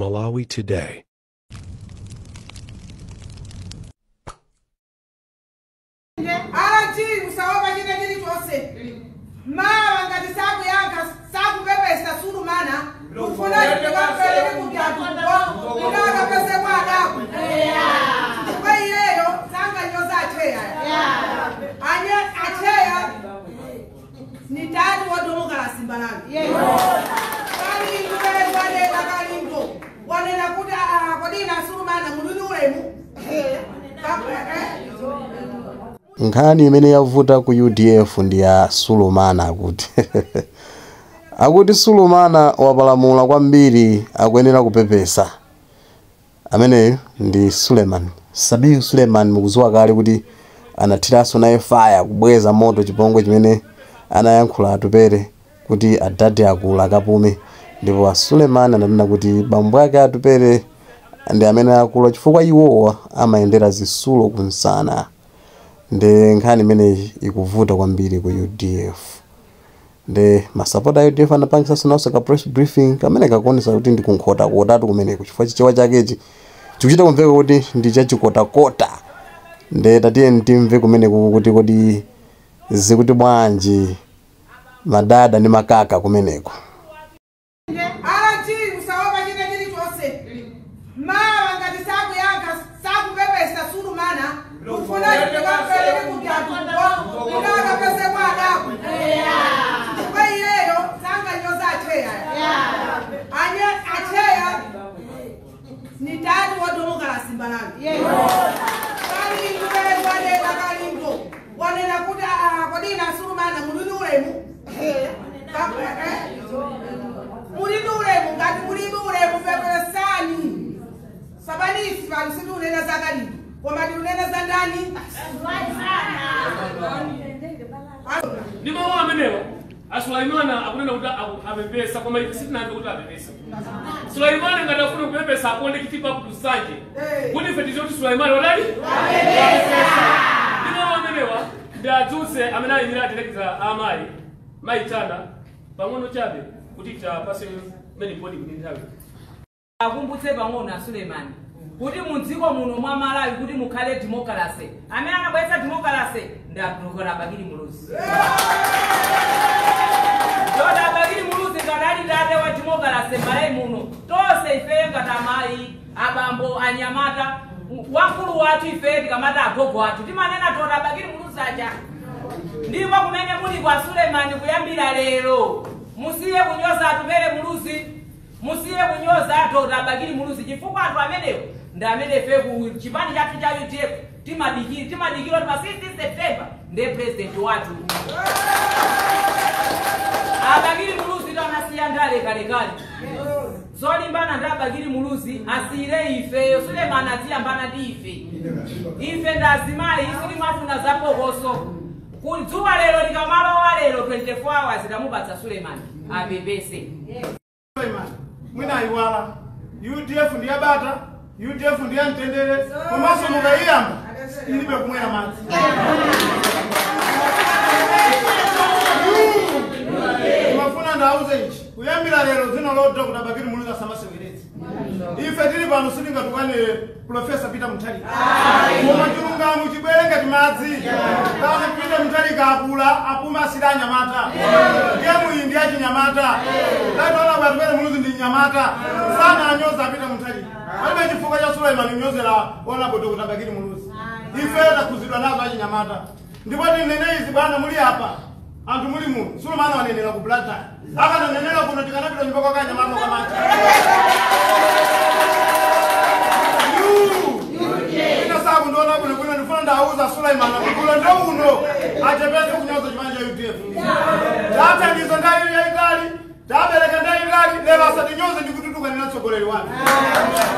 Malawi Today. Alaji usaopa china chilichonse mawa ngati sakuyankha sakupepesa Sulumana kufuna tikapeleke kuti akapese kwa adaku chifukwa iyeyo sanganyoza acheya anye acheya ni tatu wadomokala simbalani kalingo wanena kalingo wanena kuti kodina Sulumana mulini ulemu. Nkhani imene yavuta ku UDF ndi ya Sulumana akuti akuti Sulumana wapalamula kwambiri akuyenera kupepesa. Ameneyo ndi Suleiman Sabihu Suleiman, mukudziwa kale kuti anathiranso naye fire kubweza moto chipongwe chimene anayankhula Atupere kuti adade akula akapume. Ndipo a Suleiman ananena kuti bambo ake Atupere ndi amene akula chifukwa iwowa amayendera zisulo kunsana. Ndi nkhani imene ikuvuta kwambiri ku UDF. Ndi masapota a UDF anapangisanso nawonso ka press briefing kamene kakuonesa kuti ndi kunkhotakotatu kumeneko chifukwa chichewa chakechi chikuchita kumveka kuti ndi chachikotakota. Ndi tatiye timve kumeneko kuti kodi zikuti bwanji madada ndi makaka kumeneko. Alaji usaopa china chilichonse mawa ngati sakuyankha sakupepesa Sulumana kufuna tikapeleke kuti akapese kwa adaku chifukwa iyeyo sanganyoza acheya anye acheya ni tatu wadomokala simbalani kalingo wanena kalingo wanena kuti kodina Sulumana mulini ulemu mulini ulemu ngati mulini ulemu pepesani sabanisi pano sitiunena za kalingo koma tiunena za ndani. Ndi mawu amenewa Asulaimana akunena kuti apepesa koma ife sitinamve kuti apepesa. Sulaimana ngati afuna kupepesa akonde Chitipa ku Nsanje kuti ife tiziwe kuti Sulaimana wadali apepesa. Ndi mawu amenewa ndi adzutse amene ayimira atelekeza amayi maitana pang'ono chabe kuti tapase mene podi kuti nthawi akumbutse pang'ono a Suleiman kuti mudziko muno mwa Malawi kuti mukhale democracy. Amene anabweretsa democracy ndi Dr. Bakili Muluzi. Dr. Bakili Muluzi ngati ali tate wa democracy Malawi muno tonse ife ngati amayi abambo anyamata wamkulu wathu ife tikamati agogo athu timanena Dr. Bakili Muluzi aja. Ndipo kumene muli kwa Suleiman kuyambira lero musiye kunyoza Atupele Muluzi, musiye kunyoza Dr. Bakili Muluzi chifukwa anthu amenewo ndi amene ife ku chipani chathu cha UDF timadikira pa 16 September ndiye president wathu. Abakili Muluzi anasiya ndale kalekale. Zolimbana ndi Abakili Muluzi asiyire ifeyo. Suleiman aziyambana ndi ife. Ife ndi azimayi sitimafuna zapokoso. Kudzuka lero likamalowa lero 24 hours tamupatsa Suleiman apepese. Suleiman mwina iwala UDF ndi yabata, UDF ndi yamtendere komanso mukayiyamba ilibe kumwera madzi. Mafuna ndauze ichi kuyambira lero dzina la Dr. Bakili Muluzi asamaseweretse. Ife tili pano sitingatukane Profesa Peter Mutharika koma chilungamo chibwere ngati madzi. Kani Peter Mutharika akula apuma asili anyamata. Gemu iyi ndi yachinyamata. Latola Atupele Muluzi ndi nyamata sana anyoza Peter Mutharika. Palibe chifukwa cha Suleiman nyozera onapo Dr. Bakili Muluzi. Ife takhuzidwa nazo achinyamata. Ndipo tinene izi bwana muli apa anthu muli muno Suleiman wanenera ku Blantyre akananenera kuno tikanapita nyumba kwa kanyamata kamacha. Ina kuno kuno ndifuna ndauza Suleiman kulo ndo uno achepese kunyoza chipani cha UDF. Tathandizo ndayi yaitali tabereka ndayi itali lero asatinyoze ndikututukanira mtsogoleri wanu.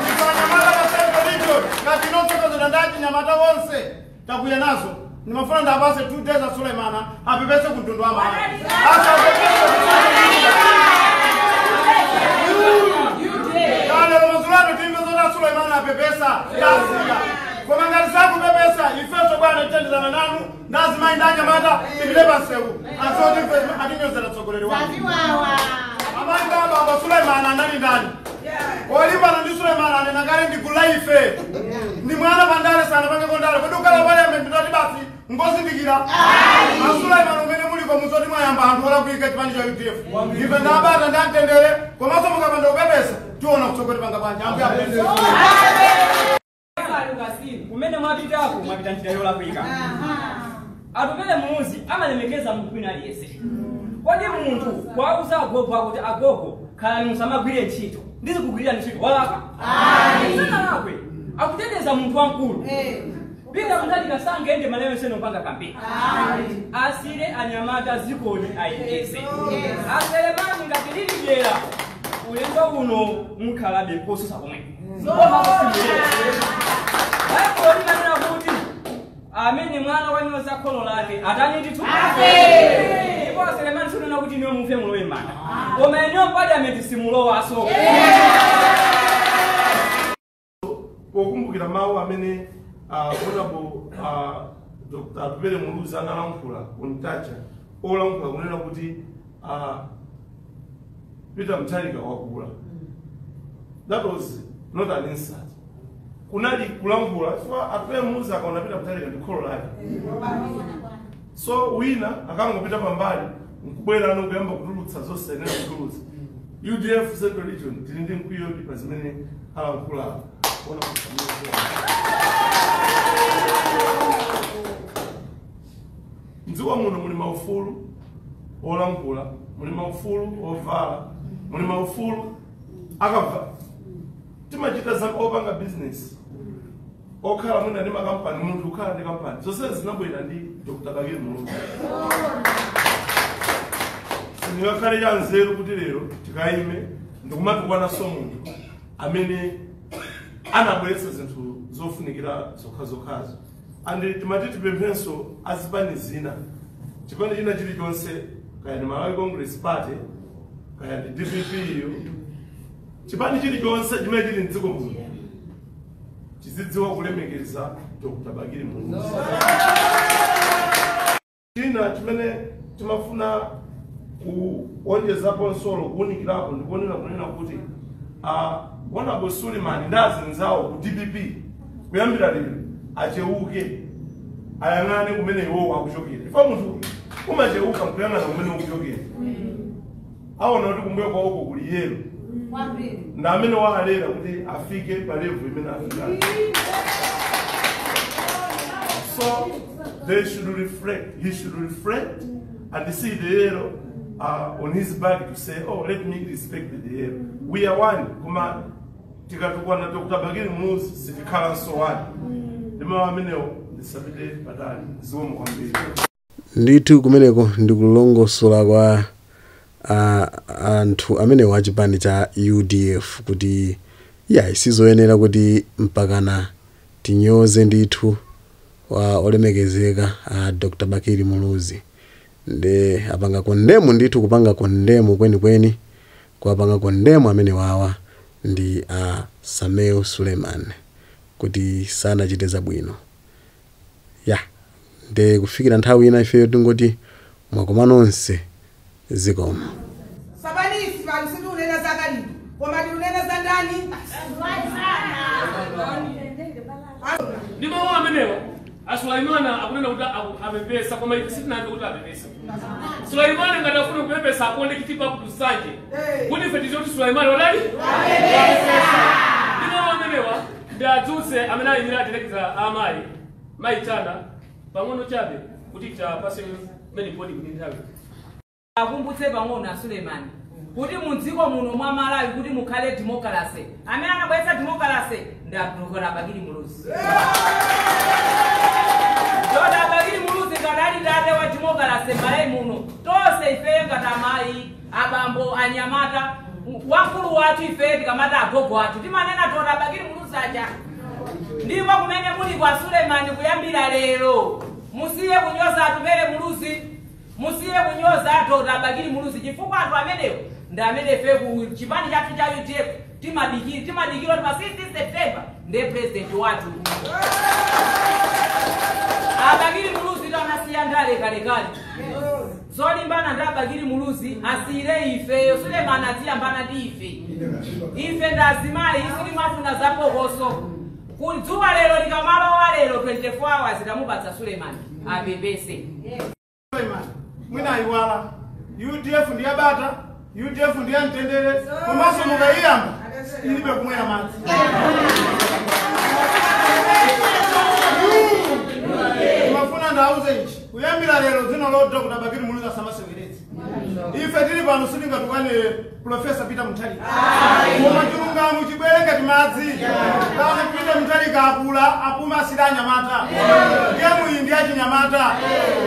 Ifanyamata pa Central Region ngati inotsokozedwa ndi achinyamata wonse takuya nazo. Nimafuna ndapase 2 days a Suleimana apepese kumtundu wa Malawi. Kale lomazulano timve zoti Suleimana apepesa tasiya. Koma ngati sakupepesa ifenso bwana tithandizana nanu ndi azimayi ndi anyamata tipite pansewu asoti ife atinyozera mtsogoleri wanu. Amayi ndi abambo Suleimana anali ndani? Kodi Olimbana ndi Sulemana anena kale ndi gulu la ife. Ndi mwana pandale sana pange kondale. Kodi ukala parliament ndati basi ngozindikira. Asulemana umene muliko muzoti mwayamba anthu olakwika chipani cha UDF. Ife ndabata ndamtendere komanso mukapanda kupepesa tiona kutsogoli panga bwanji. Ambuye apepese. Kumene mwapitako mwapita njira yolakwika. Atupele Muluzi amalemekeza munthu wina aliyense. Kodi munthu kwauza agogo akuti agogo khalani musamagwire ntchito ndizikugwirira ntchito walakwa? Sanalakwe. Akuteteza munthu wamkulu. Peter Mutharika sangaende malo yonse nopanga kampeni. Asire anyamata zikoni ayendese. Aselemani ngati lili dyera ulendo uno mukhalabe kosusa komwe. Baibulo limanena kuti amene mwana wanyoza kholo lake atani ndithu afe. Ndipo Aselemani sinena kuti niwe mufe mulowe m'manda. Koma inuyo parliament simulowaso. Pokumbukira mawu amene Honorable Dr. Atupele Muluzi analankhula kuntacha olankhula kunena kuti Peter Mutharika wakula. That was not an insult. Kunali kulankhula chifukwa Atupele Muluzi akaona Peter Mutharika ndi kholo lake. So wina akangopita pambali nkubwera ano kuyamba kutulutsa zonse zenera kutulutsa. UDF Central Region tili ndi mkwiyo pa zimene alankhula. Ona mdziko muno muli maufulu olankhula, muli maufulu ovala, muli maufulu akamva. Timachita za opanga business okhala mwina ndi makampani, munthu ukhala ndi kampani zonse zinabwera ndi Dr. Bakili Muluzi. Sindingakhale cha nzeru kuti lero tikayime ndikumatukwananso munthu amene anabweretsa zinthu zofunikira zokhazokhazo. Andi timati tipemphenso azipani zina, chipani china chilichonse, kaya ndi Malawi Congress Party, kaya ndi DPP iyo, chipani chilichonse chimene chili mdziko muno chizidziwa kulemekeza Dr. Bakili Muluzi. China chimene timafuna kuonjezapo nsolo kuwunikirapo ndikuonera kunena kuti Honorable Suleiman ndi azinzawo ku DPP kuyambira lero acheuke ayang'ane kumene iwowo akuchokera. Ifa munthu umacheuka nkuyang'ana kumene ukuchokera. Aona kuti kumbuyo kwawoko kuli yelo. Ndi amene waalera kuti afike pa level imene afika. So they should reflect. He should reflect and see the yellow on his back to say, oh, let me respect the yellow. We are one. Kuma tikatukwana Dr. Bakili Muluzi sitikhalanso one. Ndimo amenewo ndisapite patali zikomo kwambiri. Ndithu kumeneko ndikulongosola kwa anthu amenewo achipani cha UDF kuti ya sizoyenera kuti mpakana tinyoze ndithu wa olemekezeka Dr. Bakili Muluzi. Nde apanga condemn ndithu kupanga condemn kwenikweni kuapanga condemn amene wawa ndi Sameer Suleiman kuti sanachite zabwino. Ya nde kufikira nthawi ina ifeyo tingoti mwakoma nonse zikomo. Sabanisi pano sitikunena za kalindo koma tikunena za ndani? Ndi mawu amenewa Asulaimana akunena kuti apepesa koma ife sitinamve kuti apepesa. Sulaimana ngati afuna kupepesa akonde Chitipa ku Nsanje kuti ife tiziwe kuti Sulaimana wadali apepesa. Ndi mawu amenewa ndi adzutse amene ayimira atelekeza amayi maitana pang'ono chabe kuti tapase mene bodi kuti nthawi. Akumbutse pang'ono a Sulemani kuti mudziko muno mwa Malawi kuti mukhale democracy. Amene anabweretsa democracy ndi Dr. Bakili Muluzi. Dr. Bakili Muluzi ngati ali tate wa democracy Malawi muno, tonse ife ngati amayi, abambo, anyamata, wamkulu wathu ife tikamati agogo athu timanena Dr. Bakili Muluzi aja. Ndipo kumene muli kwa Sulemani kuyambira lero musiye kunyoza Atupele Muluzi, musiye kunyoza Dr. Bakili Muluzi chifukwa anthu amenewo ndi amene ife ku chipani chathu cha UDF timadikira pa 16 September ndiye president wathu. Abakili Muluzi anasiya ndale kalekale. Zolimbana ndi Bakili Muluzi asiyire ifeyo. Sulemani aziyambana ndi ife. Ife ndazimayi sitimafuna zapokoso. Kudzuwa lero likamalowa lero 24 hours tamupatsa Sulemani apepese. Sulemani mwina ayiwala UDF ndiyabata, UDF ndiyamtendere, komanso mukayiyamba ilibe kumwera madzi. Mafuna ndauze ichi kuyambira lero dzina lo Dr. Bakili Muluzi asamaseweretse. Ife tili pano sitingatukwane Professor Peter Mutharika, koma chilungamo chibwere ngati madzi. Kana Peter Mutharika akula apuma asira anyamata. Gemu iyi ndi achinyamata.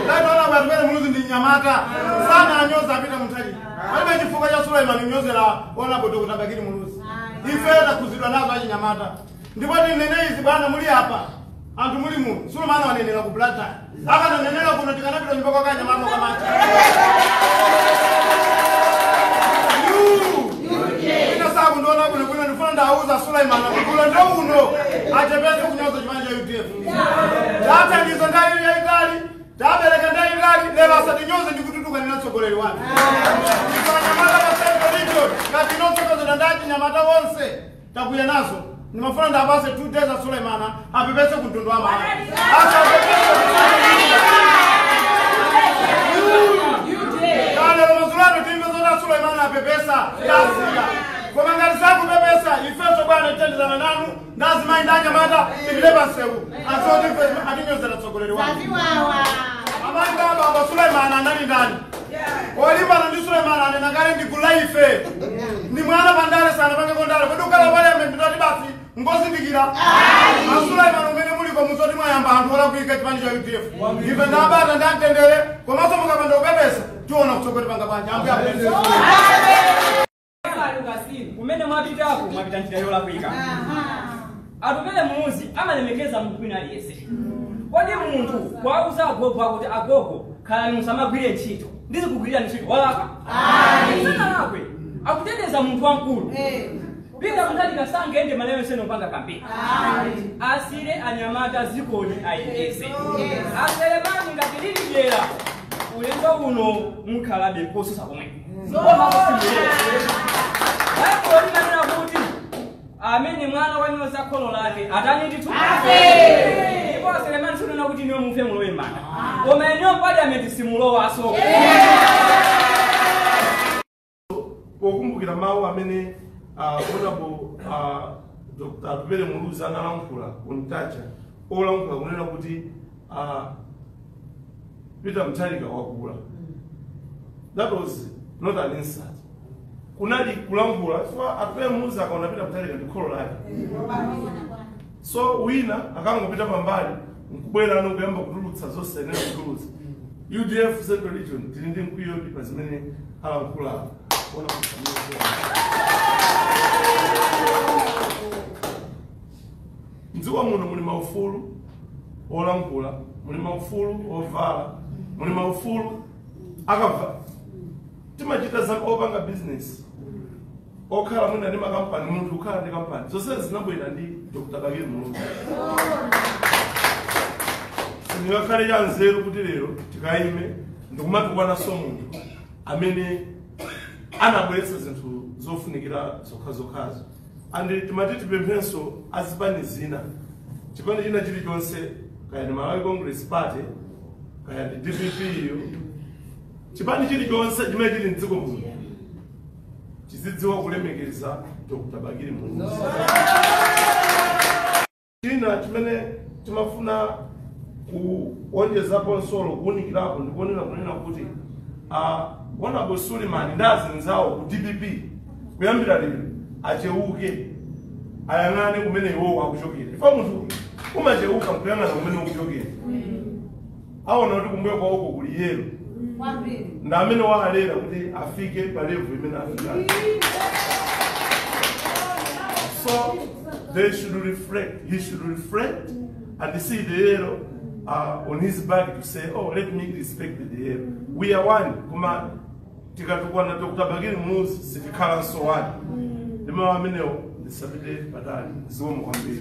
Latola Atupele Muluzi ndi nyamata sana anyoza Peter Mutharika. Palibe chifukwa cha Suleiman nyozera onapo Dr. Bakili Muluzi. Ife takhuzidwa nazo achinyamata. Ndipo tinene izi bwana muli apa anthu muli muno Sulemani wanenera ku Blantyre. Akananenera kuno tikanapita nyumba kwa kanyamata kamacha. Ina sabu ndona kuno kuno ndifuna ndauza Suleiman kuno ndo uno achepese kunyoza chimanja cha UDF. Tathandizo ndali yaitali, tabereka ndali yaitali, lero asatinyoze ndikututuka ndinatsogoleri wanu. Anyamata pa Central Region ngati inotsokozedwa ndi achinyamata wonse takuya nazo. Nimafuna ndapase 2 days a Sulemana apepese kumtundu wa Malawi. Kana mazulano timve zota Sulemana apepesa tasika. Koma ngati sakupepesa ifeso bwana tithandizana nanu ndazimayi ndi anyamata tipite pansewu. Asoti ife atinyozera tsogoleri wanu. Amayi ndi ababa Sulemana anali ndani? Olimbana ndi Sulemana anena kale ndigula ife. Ndi mwana pandale sana pange kondale. Kodi ukhala parliament ndati basi ngozindikira. Asulemani umene muliko muzoti mwayamba anthu olakwika chipani cha UDF. Ife ndabata ndamtendere komanso mukapanda kupepesa tiona kutsogoli panga banja. Ambuye apepese. Kumene mwapitako mwapita njira yolakwika. Atupele Muluzi amalemekeza munthu wina aliyense. Kodi munthu kwauza agogo akuti agogo khalani musamagwire ntchito ndizikugwirira ntchito walakwa? Sanalakwe. Akuteteza munthu wamkulu. Peter Mutharika sangaende malero seno panga kampeni. Asire anyamata zikoni ayendese. Aselemani ngati lili dyera ulendo uno mukhalabe kosusa komwe. Baibulo limanena kuti amene mwana wanyoza kholo lake atani ndithu ndipo Aselemani sunena kuti niwe mufe mulowe m'manda. Koma ineyo parliament simulowaso. Pokumbukira mawu amene Honorable Dr. Atupele Muluzi analankhula kuntacha olankhula kunena kuti Peter Mutharika wakula. That was not an insult. Kunali kulankhula chifukwa Atupele Muluzi akaona Peter Mutharika ndi kholo lake. So wina akangopita pambali nkubwera ano kuyamba kutulutsa zonse nene kutulutsa. UDF Central Region tili ndi mkwiyo pa zimene alankhula. Ona mdziko muno muli maufulu olankhula, muli maufulu ovala, muli maufulu akamva. Timachita za opanga business okhala mwina ndi makampani, munthu ukhala ndi kampani zonse zinabwera ndi Dr. Bakili Muluzi. Sindingakhale cha nzeru kuti lero tikayime ndikumatukwananso munthu amene anabweretsa zinthu zofunikira zokhazokhazo. And timati tipemphenso azipani zina, chipani china chilichonse, kaya ndi Malawi Congress Party, kaya ndi DPP iyo, chipani chilichonse chimene chili mdziko muno chizidziwa kulemekeza Dr. Bakili Muluzi. China chimene timafuna kuonjezapo nsolo kuwunikirapo ndikuonera kunena kuti Honorable Suleiman ndi azinzawo ku DPP kuyambira lero acheuke ayang'ane kumene iwowo akuchokera. Ifa munthu umacheuka nkuyang'ana kumene ukuchokera. Aona kuti kumbuyo kwawoko kuli yero. Ndi amene waalera kuti afike pa level imene afika. So they should reflect. He should reflect and see the yellow on his back to say, oh, let me respect the yellow. We are one. Kuma tikatukwana Dr. Bakili Muluzi sitikhala so one. Ndima amenewo ndisapite patali. Zikomo kwambiri.